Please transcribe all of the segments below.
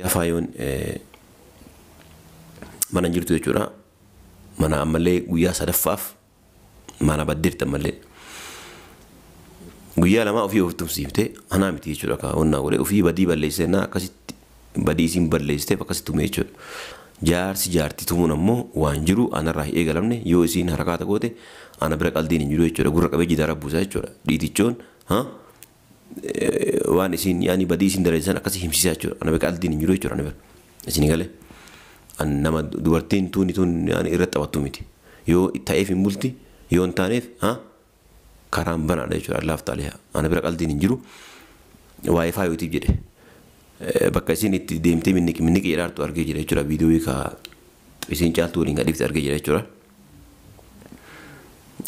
Faayoon mana jirtu jechuudha. Mana ammallee guyyaa sadaffaaf mana baddeerti ammallee. Guyyaa 2 ofii of tumsiiftee anaa miti jechuudha ka onnaa godhe ofii badii balleessee naa akkasitti badii isiin balleessiteef akkasitti tume jechuudha. Jaarsi jaartii tumuun ammoo waan jiru anarraa hin eegalamne yoo isiin harakaata goote ana bira qaldiin hin jiru jechuudha. Gurra qabee jidaara buusaa jechuudha. Dhiitichoon waan isiin yaani badii isiin daleessan akkasii himsiisaa jechuudha. Ana bira qaldiin hin jiru jechuudha ana bira. Isin galee nama dubartiin tuuni tun yaani irratti taphattu miti. Yoo ta'eef hin bulti yoo hin taaneef karaan banaadha jechuudha. Allaaf taaliyaa ana bira qaldiin hin jiru. Waa'ee faayootiif jedhe. Bakka isin itti deemtee minniqi minniqi jedhaartu argee jira jechuudha. Viidiyoo ka isin caaltuu waliin gadhiifte argee jira jechuudha.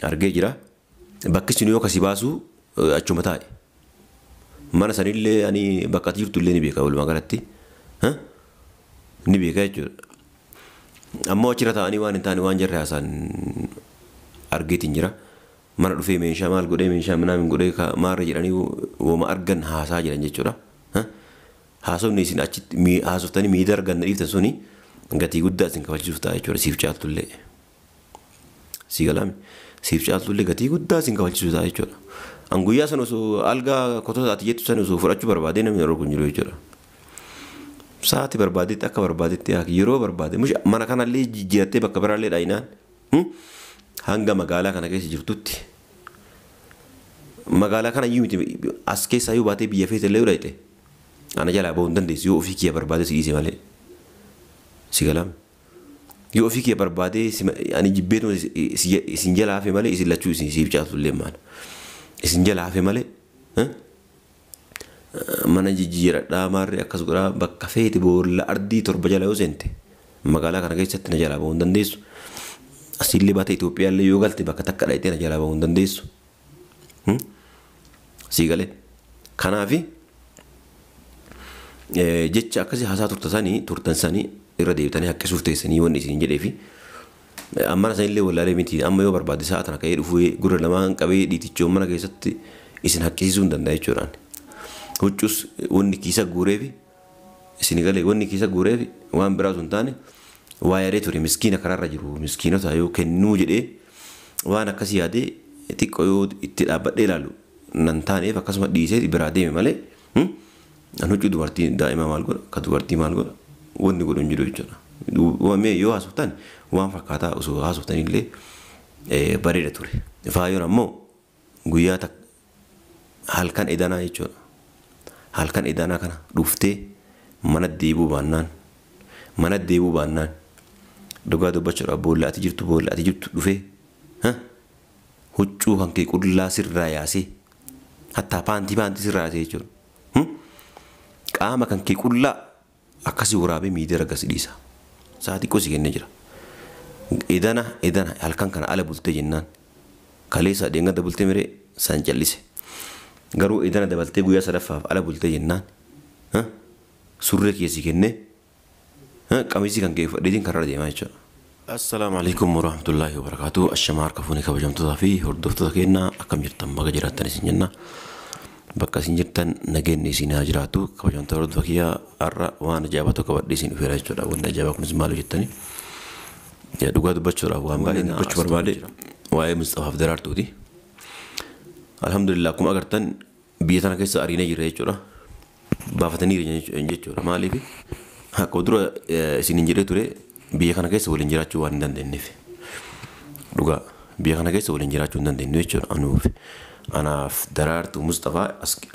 Argee jira. Bakki isin yoo kasi baasu achuma taa'e. Mana sanillee ani bakka ati jirtu illee ni beeka walumaa galatti. Ni beeka jechuudha. Ammoo achirra taa'anii waan hin taane waan jarri haasaan argeetiin jira. Mana dhufee meeshaa maal godhee meeshaa minaamin godhee maarra jedhanii wooma argan haasaa jiran jechuudha. Haasofni isin achitti haasoftanii miidhaa argan dhiiftan suni gatii guddaa isin kafalchiisuuf ta'a jechuudha. Siif caaltullee. Si galaami. Siif caaltullee gatii guddaa isin kafalchiisuuf ta'a jechuudha. An guyyaa sana osoo algaa kotota ati jettu sana osoo fudhachuu barbaadee namni yeroo kun jiru jechuudha. Sa'aatii barbaadetti akka barbaadetti yeroo barbaade mana kanallee jijjiirattee bakka biraallee dhaayinaan hanga magaalaa kana keessa jirtutti magaalaa kana iyyuu miti as keessaa yoo baatee biyya feete illee yoo dhayite ana jalaa bahuu hin dandeessu yoo ofii kiyya barbaadee si dhiise malee. Si galaame. Yoo ofii kiyya barbaadee ani jibbeetuma isin jalaa hafe malee isin lachuu isin siif caaltu illee maal. Isin jalaa hafe malee mana jijjiiradhaa maarree akkas godhaa bakka feete boolla ardii 7 jala yoo seente magaalaa kana keessatti na jalaa bahuu hin dandeessu. Asiillee baatee Itoophiyaallee yoo galte bakka takka dhayitee na jalaa bahuu hin dandeessu. Si galee. Kanaafi jecha akkasii haasaa turtan sanii irra deebitanii haqqisuuf teessanii wanni isin jedheefi amma sanillee wallaalee miti amma yoo barbaade sa'a tana ka'ee dhufuu gurra lamaan qabee dhiitichoon mana keessatti isin haqqisiisuu hin danda'a jechuudhaan. Huccuus wanni kiisa guureefi isin galee wanni kiisa guureefi waan biraa osoo hin taane waa yaadee ture miskiina karaarra jiru miskiinota yoo kennuu jedhee waan akkasii yaadee xiqqoo yoo itti dhaabbadhee ilaalu nan taaneef akkasuma dhiisee biraa deeme malee an huccuu dubartii daa'imaa maal godha ka dubartii maal godha wanni godhu hin jiru jechuudha. Mee yoo haasoftan waan fakkaataa osoo haasoftanillee bareeda ture. Faayoon ammoo guyyaa halkan edanaa jechuudha. Halkan edanaa kana dhuftee mana deebuu baannaan dhugaa dubbachuudhaaf boolla ati jirtu dhufee huccuu kan kee qullaa sirraa yaasee hattaa paantii sirraa yaasee jechuudha. Qaama kan kee qullaa akkasii waraabee miidhaa ragasi dhiisa. Sa'aatii qosi kennee jira. Edana halkan kana ala bultee jennaan kaleessa deengada bultee miree san callise. Garuu edana dabaltee guyyaa sadaffaaf ala bultee jennaan surree keessi kennee qamisii kan kee fudhateetiin karra deemaa jechuudha. Assalaamu alaikum warahmatullaahi wabarakaatuh. Ashamaa harka fuunee kabajamtootaa fi hordoftoota keenyaa akkam jirtan baga jiraattan isin jenna. Bakka isin jirtan nageenyi isin haa jiraatu. Kabajamtoota hordoftoota kiyyaa har'a waan ajaa'ibaa tokko qabadhee isin dhufeera jechuudha. Wanni ajaa'ibaa kunis maal jettanii? Dhugaa dubbachuudhaaf waan baay'ee dubbachuu barbaade waa'ee Musxafaaf Daraartuuti. Alhamdulillah akkuma agartan biyya tana keessa ariinee jirra jechuudha. Baafatanii jechuudha. Maaliif akka dura isin hin jedhee ture biyya kana keessa waliin jiraachuu waan hin dandeenyeef. Dhugaa biyya kana keessa waliin jiraachuu hin dandeenyu jechuudha. Anuuf anaaf Daraartuu Musxafaa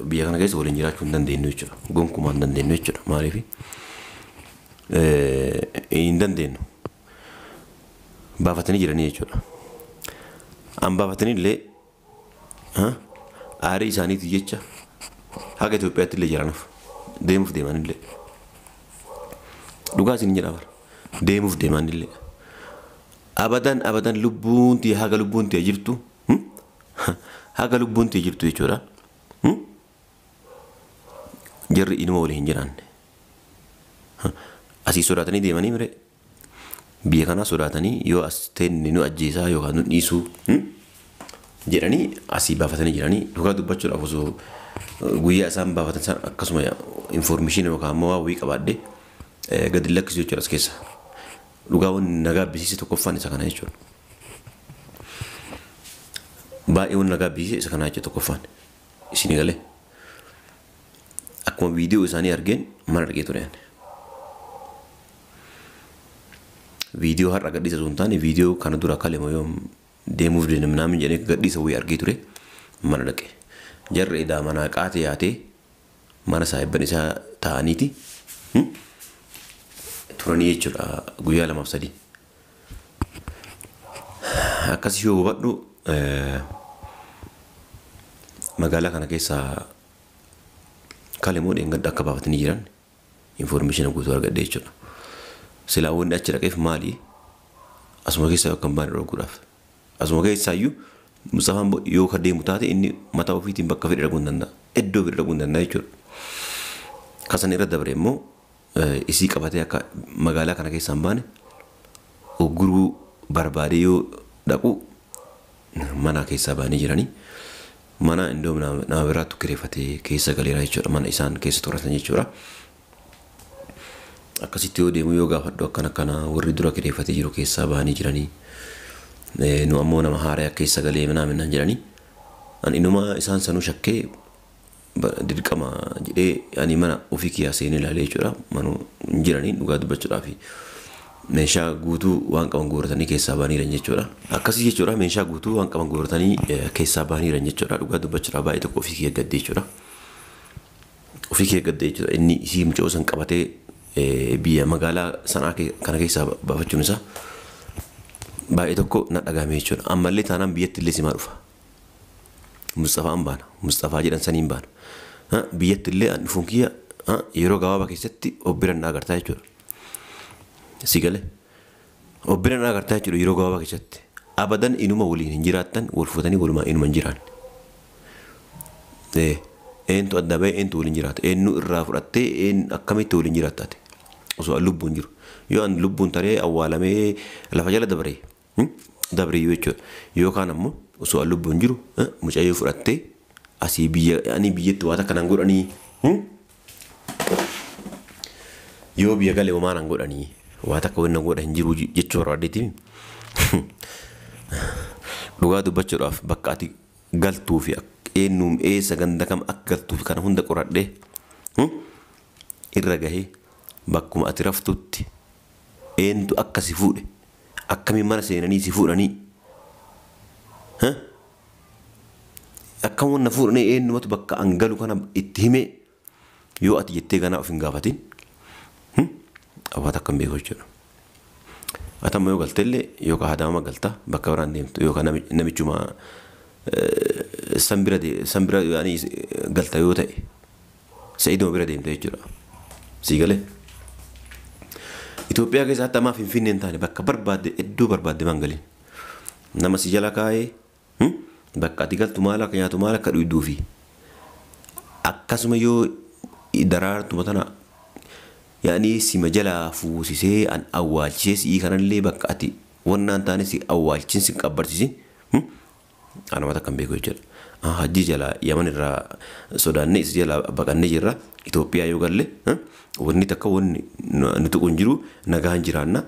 biyya kana keessa waliin jiraachuu hin dandeenyu jechuudha. Gonkumaa hin dandeenyu jechuudha. Maaliif hin dandeenyu. Baafatanii jiranii jechuudha. An baafatanii illee aarii isaaniitu jecha haga Itoophiyaatti illee jiranaaf deemuuf deeman illee. Dhugaa isin jedha bara. Deemuuf deeman illee. Abadan lubbuun tiyya haga lubbuun tiyya jirtu haga lubbuun tiyya jirtu jechuudha. Jarri inuma waliin hin jiraanne. Asii sodaatanii deemanii mire biyya kanaa sodaatanii yoo as teenne nu ajjeesaa yookaan nu dhiisuu jedhanii asii baafatanii jiranii dhugaa dubbachuudhaaf osoo guyyaa isaan baafatan san akkasuma informeeshinii yookaan ammoo waa wayii qabaadhe Gadi lakkisu jechuudha as keessa. Dhugaa wanni na gaabbisiise tokkoffaan isa kana jechuudha. Baay'ee wanni na gaabbisiise isa kana jechuudha tokkoffaan. Isin galee. Akkuma viidiyoo isaanii argeen mana argee ture. Viidiyoo har'a gadhiisa osoo hin taane viidiyoo kana dura kalema yoom deemuuf deemnaamin jedhee gadhiisa wayii argee ture mana dhaqe. Jarri edaa manaa qaate yaatee mana saahibban isaa taa'aniiti turanii jechuudha guyyaa 2 fi 3. Akkasii yoo hubadhu magaalaa kana keessaa kalemoo dheengadda akka baafatanii jiran information guutuu argadhe jechuudha. Silaa wanni achi dhaqeef maali? Asuma keessaa akka hin baane dhorkuudhaaf. Asuma keessaayyuu Mustafaan yoo ka deemu taate inni mataa ofiitiin bakka fedhe dhaquu hin danda'a. Iddoo fedhe dhaquu hin danda'a jechuudha. Kasan irra dabre immoo isii qabatee akka magaalaa kana keessaa hin baane ogguruu barbaadee yoo dhaqu mana keessaa baanii jiranii. Mana iddoo nama biraattu kireeffatee keessa galeera jechuudha. Mana isaan keessa turatan jechuudha. Akkasitti yoo deemu yoo gaafadhu akkana akkana warri dura kireeffatee jiru keessaa baanii jiranii. Nu ammoo nama haaraa keessa galee minaa minaan jedhanii. Ani inuma isaan sanuu shakkee dirqama jedhee ani mana ofii kiyyaa seenee ilaalee jechuudha. Manuu hin jiranii dhugaa dubbachuudhaaf meeshaa guutuu waan qaban guurratanii keessaa baaniiran jechuudha. Akkasii jechuudha meeshaa guutuu waan qaban guurratanii keessaa baaniiran jechuudha. Dhugaa dubbachuudhaaf baay'ee tokko ofii kiyya gaddee jechuudha. Ofii kiyya gaddee jechuudha. Inni isii mucoo san qabatee biyya magaalaa sanaa kana keessaa baafachuun isaa baay'ee tokko na dhagahame jechuudha. Ammallee taanaan biyyatti illee simaa dhufa. Mustafaan baana. Mustafaa jedhan saniin baana. Biyyatti illee an dhufuun kiyya yeroo gabaabaa keessatti of bira na agartaa jechuudha. Si galee of bira na agartaa jechuudha yeroo gabaabaa keessatti. Abadan inuma waliin hin jiraattan wal fuutanii walumaa inuma hin jiraanne. Eentu adda bahee eentu waliin jiraata? Eenyu irraa fudhattee een akkamitti waliin jiraattaate? Osoo an lubbuun jiru. Yoo an lubbuun taree awwaalamee lafa jala dabaree dabareeyyuu jechuudha. Yookaan ammoo osoo an lubbuun jiru mucayyoo fudhattee asii biyya ani biyyatti waan akkanaan godhanii yoo biyya galee homaa naan godhanii waan takka wanna godha hin jiru jechuu barbaadeeti. Dhugaa dubbachuudhaaf bakka ati galtuu fi eenyuun eessa ganda kam akka galtuu fi kana hunda qoradhee irra gahee bakkuma ati raftutti eentu akka si fuudhe akkamiin mana seenanii si fuudhanii akkam wanna fuudhanii eenyumatu bakka an galu kana itti himee yoo ati jettee ganaa of hin gaafatin awwaata akkam beeku jechuudha. Ati amma yoo galtellee yookaan hadaama galta bakka biraan deemtu yookaan namichuma san bira yaani galta yoo ta'e Sa'iiduma bira deemte jechuudha. Sii galee. Itoophiyaa keessatti ammaa Finfinnee hin taane bakka barbaadde iddoo barbaadde maan galiin. Nama si jala kaa'ee bakka ati galtu maal akka nyaatu maal akka dhugduu fi akkasuma yoo daraartuma tana yaani sima jalaa fuusisee an awwaalchisee si'ii kanallee bakka ati wannaan taane si awwaalchin si qabbarsiisin anuma takka hin beeku jechuudha. Hajji jalaa Yaman irraa sodaannee isa jalaa baqannee jirra. Itoophiyaa yoo galle wanni takka wanni nu tuqu hin jiru nagaan jiraanna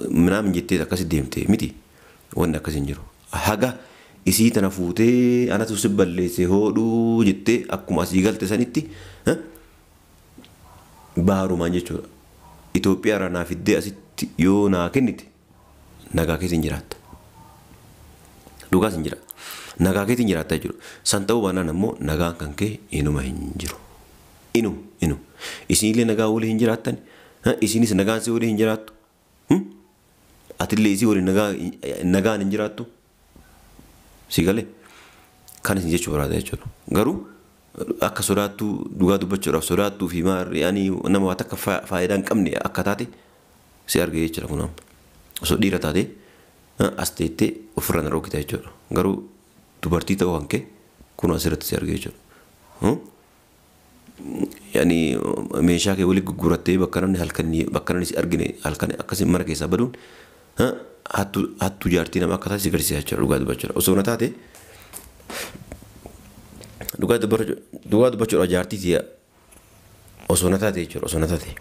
minaamin jettee akkasi deemte miti wanni akkasi hin jiru. Haga isii tana fuutee anatu si balleesse hoodhuu jettee akkuma asii galte sanitti baarumaan jechuudha. Itoophiyaa irraa naa fiddee asitti yoo naa kennite nagaa keessa hin jiraatta. Dhugaas hin jira. Nagaa keetiin jiraatta jechuudha. San ta'uu baannaan ammoo nagaan kan kee inuma hin jiru. Inu. Isinillee nagaa walii hin jiraattan. Isinis nagaan si walii hin jiraattu. Atillee isii waliin nagaan hin jiraattu. Si galee kan isin jechuu barbaada jechuudha. Garuu akka sodaattuu dhugaa dubbachuudhaaf sodaattuu fi maal yaani nama waan takka faayidaa hin qabne akka taate si arge jechuudha kun amma. Osoo dhiira taate as teettee ofirra na dhookita jechuudha. Garuu dubartii ta'uu kan kee kun asirratti si arge jechuudha. Yaani meeshaa kee waliin gurgurattee bakka namni halkanii bakka namni si argine halkan akkasii mana keessaa baduun hattuu jaartii nama akka taate si agarsiisa jechuudha dhugaa dubbachuudha. Osoo na taate dhugaa dubbachuudha jaartii tiya osoo na taate jechuudha osoo na taate.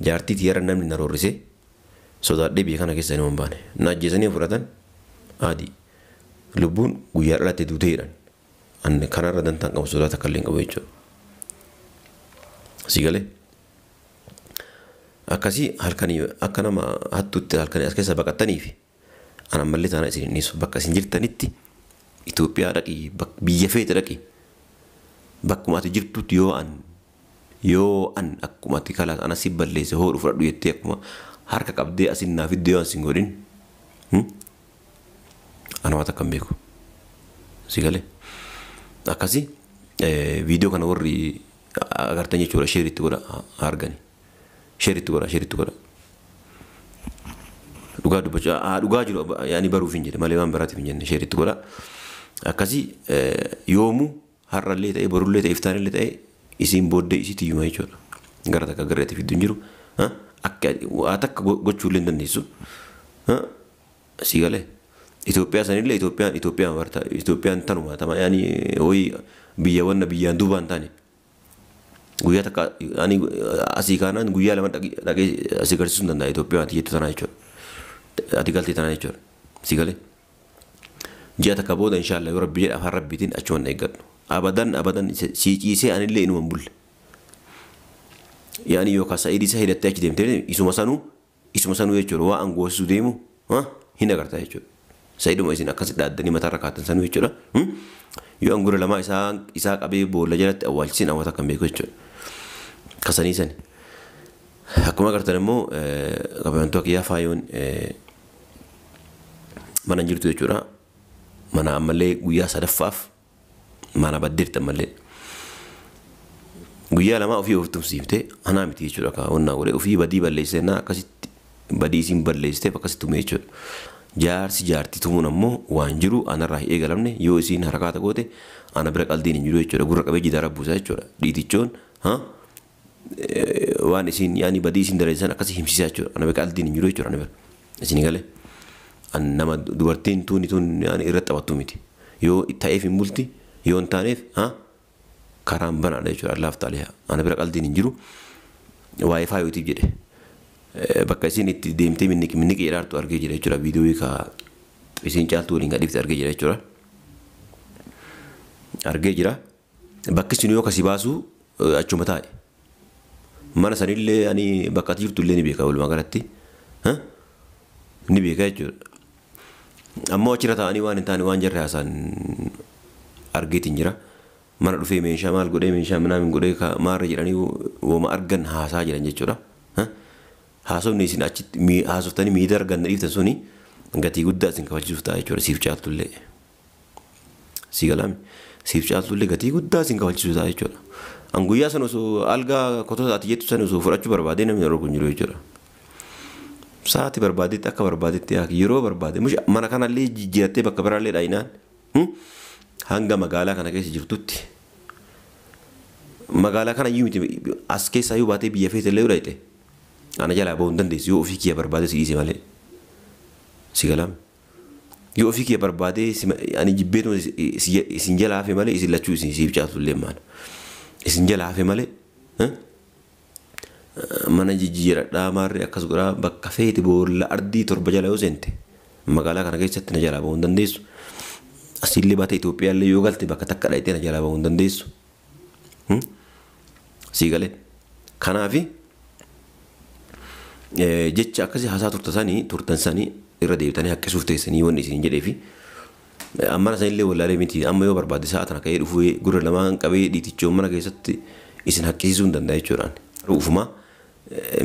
Jaartii tiyyarra namni na roorrise sodaadhee biyya kana keessa hin baane. Na ajjeesanii fudhatan adii. Lubbuun guyyaa dhalatte duutee jedhan. Ani kanarra dantaan qabu sodaa takka illee hin qabu jechuudha. Si galee? Akkasii halkanii akka nama hattuutti halkanii as keessa baqattanii fi an ammallee taanaa isin hin dhiisu. Bakka isin jirtanitti Itoophiyaa dhaqii, biyya feete dhaqii. Bakkuma ati jirtutti yoo an akkuma ati kalaas ana si balleesse hoodhu fudhadhu jettee akkuma harka qabdee asin naa fidde yoo an sin godhin, ana waan takka hin beeku. Si galee? Akkasii viidiyoo kana warri agartan jechuudha, share itti godha argani. Share itti godha, share itti godha. Dhugaa dubbachuu dhugaa jiru yaani baruuf hin jedhe malee waan biraatiif hin jenne, share itti godha. Akkasii yoomuu har'allee ta'e, borullee ta'e, iftaanillee ta'e, isiin booddee isiitti iyyuma jechuudha. Gara takka gara itti fiddu hin jiru. Akka waa takka gochuullee hin dandeessu. Si galee? Itoophiyaa sanillee Itoophiyaan Itoophiyaan barta Itoophiyaan tanuma tama yaani hoyi biyya wanna biyyaan duubaan taane. Guyyaa takka ani asii kaanaan guyyaa 2 dhaqee asii agarsiisuu hin danda'a Itoophiyaa ati jettu tanaa jechuudha. Ati galtee tanaa jechuudha. Si galee? Ji'a takka booda inshaallah yoo Rabbi jedhe afaan Rabbiitiin achuman eeggadhu. Abadan abadan sii ciisee anillee inuma hin bulle. Yaani yookaan sa'idii isa hidhattee achi deemtee isuma sanuu jechuudha, waa angoosisuu deemu hin agartaa jechuudha. Sa'iduma isin akkas dhaaddanii mataarra kaatan sanuu jechuudha. Yoo angura lamaa isaa qabee boolla jalatti awwaalchisiin awwaata kan beeku jechuudha. Kasanii sani. Akkuma agartan immoo kabajamtoota kiyyaa, faayoon mana hin jirtu jechuudha. Mana ammallee guyyaa sadaffaaf mana baddeerti ammallee. Guyyaa 2 ofii of tumsiiftee anaa miti jechuudha ka onnaa godhe ofii badii balleessee naa akkasitti badii isiin balleessiteef akkasitti tume jechuudha. Jaarsi jaartii tumuun ammoo waan jiru anarraa hin eegalamne. Yoo isiin harakaata goote ana bira qaldiin hin jiru jechuudha. Gurra qabee jidaara buusaa jechuudha. Dhiitichoon waan isiin yaani badii isiin daleessan akkasii himsiisaa jechuudha. Ana bira qaldiin hin jiru jechuudha ana bira. Isin galee? An nama dubartiin tuni tun yaani irratti taphattu miti. Yoo ta'eef hin bulti, yoo hin taaneef karaan banaadha jechuudha. Allaaf taaliyaa. Ana bira qaldiin hin jiru. Waa'ee faayootiif jedhe. Bakka isiin itti deemtee minniqi minniqi jedhaartu argee jira jechuudha. Viidiyoo ka isiin caaltuu waliin gadhiifte argee jira jechuudha. Argee jira. Bakki sun yoo kasi baasu achuma taa'e. Mana sanillee ani bakka ati jirtu illee ni beeka, walumaa galatti. Ni beeka jechuudha. Ammoo achirra taa'anii waan hin taane waan jarri haasaan argeetiin jira. Mana dhufee meeshaa maal godhee, meeshaa minaamin godhee maarra jedhanii wooma argan haasaa jiran jechuudha. Haasofni isin achitti haasoftanii miidhaa argan dhiiftan suni gatii guddaa isin kafachiisuuf ta'a jechuudha siif caaltullee. Si galaami? Siif caaltullee gatii guddaa isin kafachiisuuf ta'a jechuudha. An guyyaa sana osoo algaa kotota ati jettu sana osoo fudhachuu barbaadee namni na dhorku hin jiru jechuudha. Sa'aatii barbaadetti, akka barbaadetti, yeroo barbaade mana kanallee jijjiirattee bakka biraallee dhaayinaan hanga magaalaa kana keessa jirtutti, magaalaa kana iyyuu miti, as keessaa iyyuu baatee biyya feete illee yoo dhayite ana jalaa bahuu hin dandeessu yoo ofii kiyya barbaade si dhiise malee. Si galaame? Yoo ofii kiyya barbaadee ani jibbeetuma isin jalaa hafe malee, isin lachuu isin siif caaltu illee maana. Isin jalaa hafe malee mana jijjiiradhaa maarree akkas godhaa bakka feete boolla ardii torba jala yoo seente magaalaa kana keessatti na jalaa bahuu hin dandeessu. Asiillee baatee Itoophiyaallee yoo galte bakka takka dhayitee na jalaa bahuu hin dandeessu. Sii galee? Kanaafi jecha akkasii haasaa turtan sanii irra deebitanii haqqisuuf teessanii wanni isin jedhee fi amma sanillee wallaalee miti. Amma yoo barbaade sa'a tana ka'ee dhufuu gurra lamaan qabee dhiitichoon mana keessatti isin haqqisiisuu hin danda'a jechuudhaan. Ufuma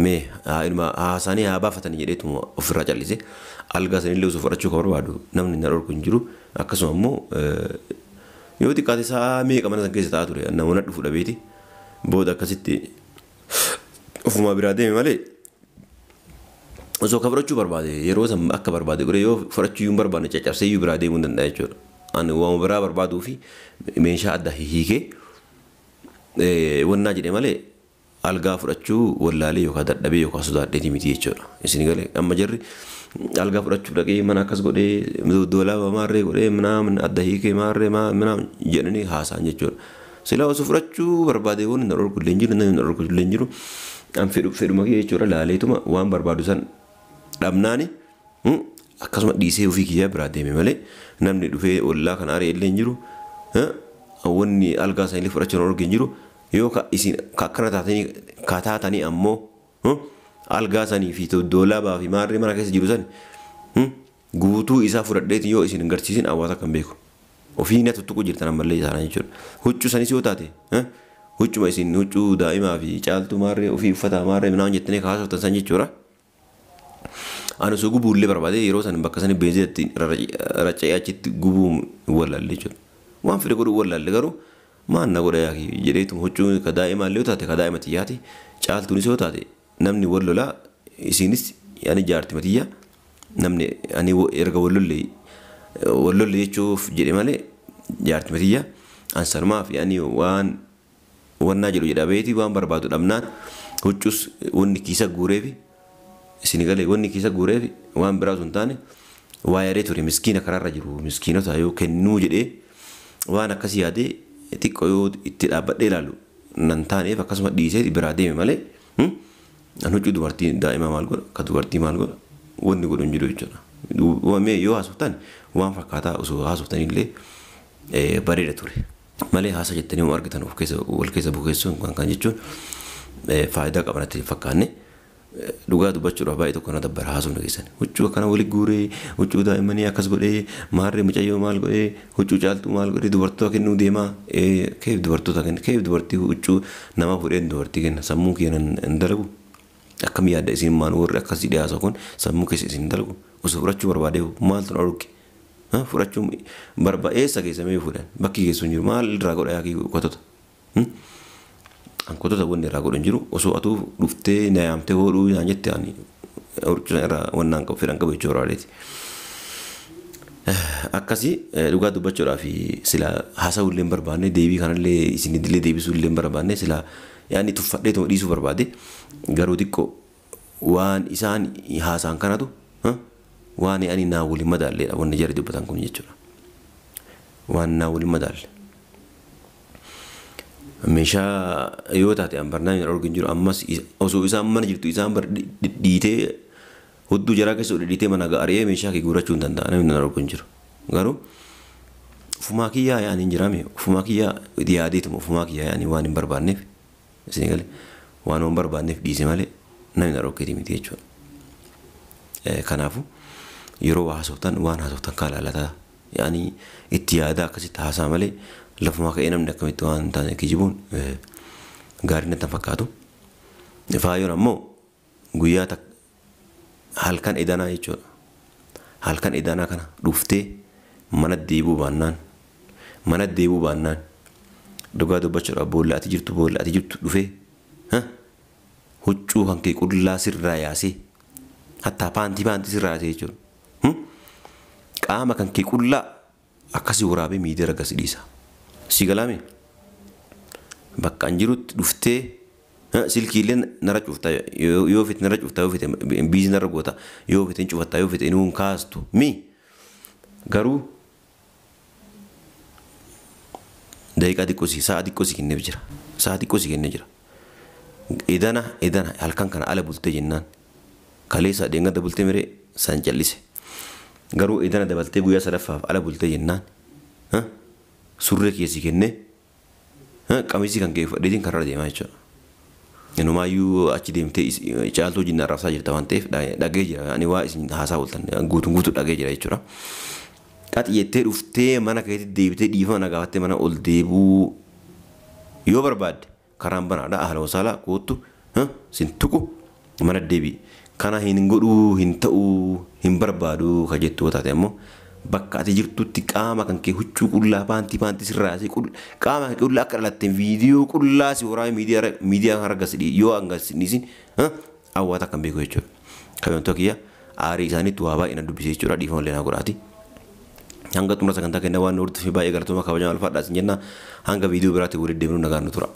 mee ilma haasaanii haa baafatanii jedheetuma ofirraa callise. Algaa sanillee osoo fudhachuu kan barbaadu namni na dhorku hin jiru. Akkasuma immoo yoo xiqqaate sa'a meeqa mana san keessa taa'aa ture, namoonni dhufu dhabeeti booda akkasitti ofumaa biraa deeme malee, osoo ka fudhachuu barbaade yeroo san akka barbaade godhe, yoo fudhachuu hin barbaanne caccabsee iyyuu biraa deemuu hin danda'a jechuudha. Ani waan biraa barbaaduu fi meeshaa adda hiikee wannaa jedhe malee algaa fudhachuu wallaalee yookaan dadhabee yookaan sodaadheeti miti jechuudha. Isin galee? Amma jarri algaa fudhachuu dhaqee mana akkas godhee doolaaba maarree godhee minaamin adda hiikee maarree minaamin jedhanii haasa'an jechuudha. Silaa osoo fudhachuu barbaade waan na dhorku illee hin jiru, namni na dhorku illee hin jiru. An fedhuma kiyya jechuudha laaleetuma waan barbaadu san dhabnaani akkasuma dhiisee ofii kiyyaa biraa deeme malee namni dhufee ollaa kana ari'e illee hin jiru. Wanni algaa isaanii fudhachuun orgi hin jiru. Yoo isin akkana taatanii ka taatanii ammoo algaa sanii fi doolaabaa fi maarree mana keessa jiru san guutuu isaa fudhadheeti yoo isin hin garsiisin hawaasa kan beeku. Ofii na tuttuqu jirtan ammallee isaanii jechuudha. Huccuu sanis yoo taate huccuma isin huccuu daa'imaa fi caaltuu maarree ofii uffata maarree minaan jettanii kaasoftan san jechuudha. Ani osoo gubuullee barbaade yeroo san bakka sani beenzila racca'ee achitti gubuu wallaalle jechuudha. Waan fedhe godhuu wallaalle garuu maal na godha yaaki jedheetu huccuu ka daa'imaa illee yoo taate ka daa'ima xiyyaati caaltuunis yoo taate namni wal lolaa isinis ani jaarti matiyyaa namni ani erga wal lolle jechuuf jedhe malee jaarti matiyyaa an sanumaaf ani waan wannaa jedhu jedha beeti waan barbaadu dhabnaan huccuus wanni kiisa guureefi isin galee wanni kiisa guureefi waan biraa osoo hin taane waa yaadee ture miskiina karaarra jiru miskiinota yoo kennuu jedhee waan akkasii yaadee xiqqoo yoo itti dhaabbadhee ilaalu nan taaneef akkasuma dhiisee biraa deeme malee an huccuu dubartii daa'imaa maal godha ka dubartii maal godha wanni godhu hin jiru jechuudha. Mee yoo haasoftan waan fakkaataa osoo haasoftanillee bareeda ture. Malee haasa jettanii waan argitan of keessa wal keessa bukeessuun kan kan jechuun faayidaa qaba natti hin fakkaanne. Dhugaa dubbachuudhaaf baay'ee tokko na dabbara haasofni keessan. Huccuu akkana wali guuree, huccuu daa'immanii akkas godhee, maarree mucayyoo maal godhee, huccuu caaltuu maal godhee dubartoota kennuu deemaa. Keef dubartoota kenna, keef dubartii huccuu nama fuudheen dubartii kenna. Sammuu kiyya hin dalagu. Akkam yaadda isin maan warri akkasii dhiyaasa kun sammuu keessa isin dalagu. Osoo fudhachuu barbaadee maaltu na dhorke? Fudhachuu barbaade eessa keessa mee fuudhan? Bakki keessa hin jiru maal irraa godha yaakii kotota? Kotota wanni irraa godhu hin jiru osoo atuu dhuftee na yaamtee hodhuu naan jette ani huccuu irraa wannaan qabu fedhan qabu jechuu barbaadeeti. Akkasii dhugaa dubbachuudhaaf sila haasa'uu illee hin barbaanne deebii kanallee isinillee deebisuu illee hin barbaanne sila yaani tuffadhee tuma dhiisuu barbaade garuu xiqqoo waan isaan haasa'an kanatu waan ani naa waliin madaalleedha wanni jarri dubbatan kun jechuudha. Waan naa waliin madaalle. Meeshaa yoo taate an barnaa hin arginu jiru ammas osoo isaan mana jirtu isaan bar dhiitee hudduu jaraa keessa dhiitee mana ari'ee meeshaa kee guurrachuu hin danda'a namni hin arginu jiru. Garuu ufumaa kiyyaa yaa'anii hin jiraame ufumaa kiyyaa yaadeetuma ufumaa kiyyaa yaa'anii waan hin barbaanneef isin galee waan hin barbaanneef dhiise malee namni hin arginu miti jechuudha. Kanaafuu yeroo waa haasoftan waan haasoftan kaa ilaalataa yaa'anii itti yaadaa akkasitti haasaa malee lafumaa ka'ee namni akkamitti waan taane kijibuun gaarii natti fakkaatu. Faayyoon ammoo guyyaa halkan edanaa jechuudha. Halkan edanaa kana dhuftee mana deebuu baannaan dhugaa dubbachuudhaaf boolla ati jirtu dhufee huccuu kan kee qullaa sirraa yaasee hattaa paantii sirraa yaasee jechuudha. Qaama kan kee qullaa akkasii waraabee miidiyaa ragasi dhiisa. Si galaame bakka an jirutti dhuftee silkiilee narra cufta yoo fete narra cufta yoo fete biizii narra goota yoo fete hin cufatta yoo fete inuu hin kaastu mi garuu daqiiqaa xiqqoo si sa'a xiqqoo si kenneef jira sa'a xiqqoo si kennee jira. Edana halkan kana ala bultee jennaan kaleessa deengada bultee miree san callise garuu edana dabaltee guyyaa sadaffaaf ala bultee jennaan surree keessi kennee qamisii kan kee fudhateetiin kararra deemaa jechuudha. Inumaayyuu achi deemtee caaltuu jinnaan raabsaa jirta waan ta'eef dhagee jira. Ani waa isin haasaa ooltan guutuun guutuu dhagee jira jechuudha. Qaxiyyettee dhuftee mana keetti deebitee dhiifama na gaafattee mana ol deebuu yoo barbaadde karaan banaadha. Ahla wasaalaa koottu sin tuqu mana deebi'i. Kana hin godhuu hin ta'uu hin barbaadu ka jettu taate ammoo bakka ati jirtutti qaama kan kee huccuu qullaa paantii sirraa si qaama kan kee qullaa akka dhalatteen viidiyoo qullaa si waraabee miidiyaa kan argas yoo hangas dhiisin hawwaata kan beeku jechuudha. Kabajamtoota kiyya aarii isaaniitti waa baay'ee na dubbise jechuudha dhiifama illee naa godhaati. Hanga xumura sagantaa kennaa waan nu hordoftaniif baay'ee galatooma kabajamaa alfaadhaa isin jenna hanga viidiyoo biraatti walitti deemnu nagaan nu tura.